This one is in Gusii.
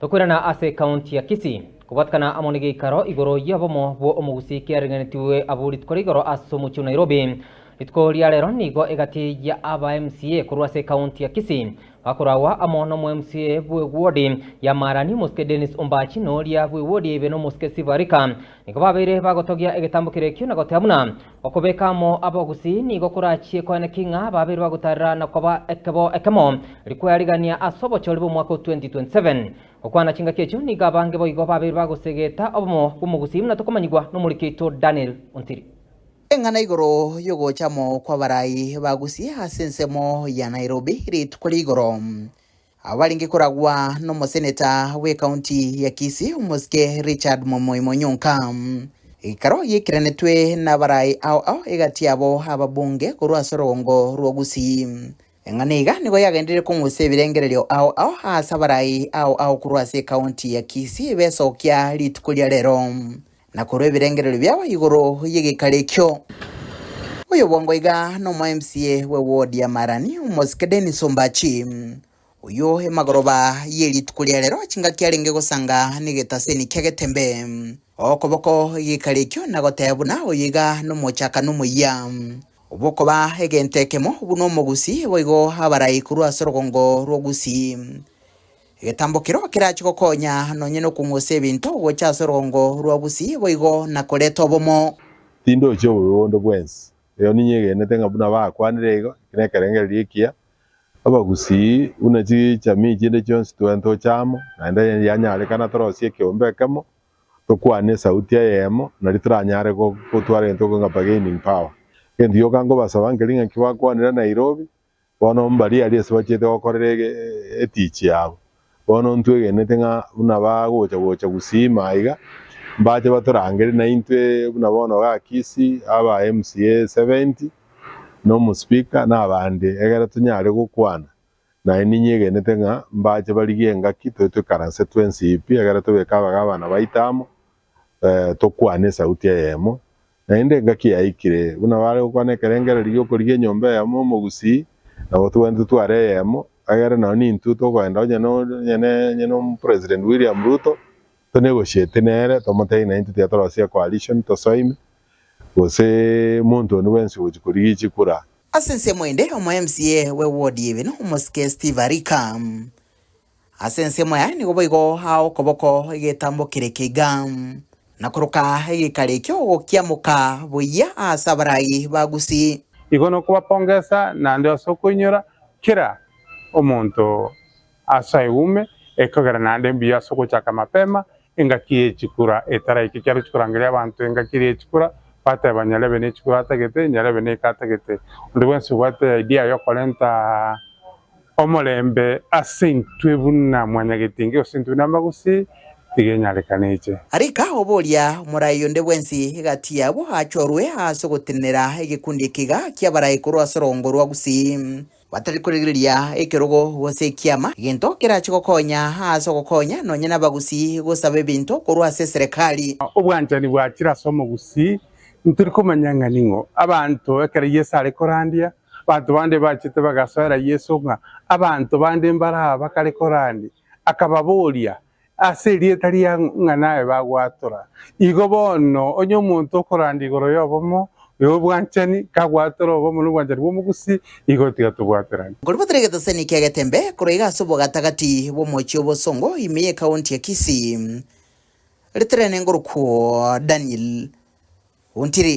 Tokoirana ase ekaunti ya Kisii, kobwatekana amo negeikaro igoro y'obomo bwo omogusii kiarengenetigwe abwo rituko rigoro ase omochie o Nairobi. Rituko ria rero nigo egati ya aba MCA korwa ase ekaunti ya Kisii bakoragwa amo nomo MCA bw'ewodi ya Marani omosike Dennis Ombachi na oria bw'ewodi ya Ibena omosike Steve Arika nigo babeire bagotogia egetambo keria ekio na goteba buna Okobeka amo abagusii nigo korachie koeneki ng'a babeirwe bagotarera na koba ekebo ekemo rikwearigania ase obochori bw'omwaka o 2027. Gokwana chingaki echio nigo abange boigo babeirwe bagosegeta obomo bw'omogusii buna tokomanyigwa nomoriki oito Daniel Ontiri. Eng'ana igoro y'ogocha amo kw'abarai ba Gusii ase ensemo ya Nairobi rituko rigoro. Abwo barenge koragwa nomoseneta bw'ekaunti ya Kisii omosike Richard Momoi Monyonka. Ekero giekeranetwe nabarai ao ao egati yabo ababunge korwa ase orogongo rwa Gusii. Eng'ana iga nigo yagenderire kong'usa ebirengererio ao ao ase abarai ao ao korwa ase ekaunti ya Kisii besokia rituko ria rero na korwa ebirengererio biabo igoro y'egekaro ekio. Oyo bwango iga nomo MCA bwe ward ya Marani omosike Dennis Ombachi. Oyio emagoroba ye rituko ria rero chingaki arenge gosanga negetaseni kia Getembe. Okoboko egekaro ekio na goteba buna oyo iga nomochakano omoyia. Obokoba egento ekemo buna omogusii boigo abarai korwa ase orogongo rwa Gusii. Egetambo keria kerache gokonya nonye nokong'usa ebinto gocha ase orogongo rwa Gusii boigo na koreta obomo. Tindochi obobe bonde bwensi. Erio ninyegenete ng'a buna bakwanire igo, eki nekerengererio ekiya. Abagusii buna chichamii chinde chionsi twene toche amo, naende yanyarekana torosie ekeombe ekemo, tokwane esauti eyemo, nario toranyare gotwara egento ng'a bargaining power. Egento gioka nkobasaba nkeri ng'aki bakwanire Nairobi, Bono mbaria aria ase bachiete gokorera etichi yabo. Bono ntwegenete ng'a buna bagocha gocha gusii ime aiga, mbache batorangerie naintwe buna bono igaa Kisii, aba MCA 70, na omospeaker, na abande, egere tonyare gokwana. Naye ninyegenete ng'a mbache barigie engaki toe toikaranse twensi pi, egere tobeke abagabana baito amo, tokwane esauti eyemo, Naende engaki yaikire, buna bare gokwana ekerengererio gi'okorigia enyomba eyemo omogusii, nabo togwenerete totware eyemo, egere nonye nintwe tokogenda onye no onye ne onye no omopresident William Ruto, tonegotiate nere, tomotebie ng'a intwe tiga torosie ecoalition tosoe ime, gose monto onde bwensi ogochia korigia chikura. Ase ensemo ende, omo MCA bwe ward ya Ibeno, omosike Steve Arika. Ase ensemo yaye nigo boigo aa okoboko egetambo kere keiga, na koroka egekaro ekio gokiamoka buya ase abarai ba Gusii. Igo nokobapongesa naende ase okoinyora kera omonto ase aigwume, ekogera naende mbuya ase ogochaka mapema engaki ye chikura etaraika, ekiagera chikorangeria abanto engaki eria ye chikura, bateba nyarebe ne chikura atagete, nyarebe neke atagete. Onde bwensi obwate idea yokorenta Omorembe ase intwe buna mwanyagetinge gose intwe buna abagusii, tiga enyarekane eche. Rika oboria omorai onde bwensi egati yabo achorwe ase ogotenenera egekundi ekiga ki'abarai korwa ase orogongo rwa Gusii, batari korigereria ekerogo gose ekiama, egento kerache gokonya ase ogokonya nonya nabagusii gosaba ebinto korwa ase eserekari. Obwanchani bwachire ase omogusii, ntori komanya ng'a ning'o. Abanto ekero Yeso are korandia, Abanto bande bachete bagasoera Yeso ng'a abanto bande mbare aba bakare korani, akababoria, Ase erieta riang'o ng'a naye bagwatora? Igo bono, onye omonto okoranda igoro y'obomo y'obwanchani, kagwatora obomo na obwanchani bw'omogusii, igo tiga tobwaterane. Nkoribotera egetoseni kia Getembe korwa iga ase obogatagati bw'omochie o Bosongo ime y'ekaunti ya Kisii. Ritere nengorokwo Daniel Ontiri.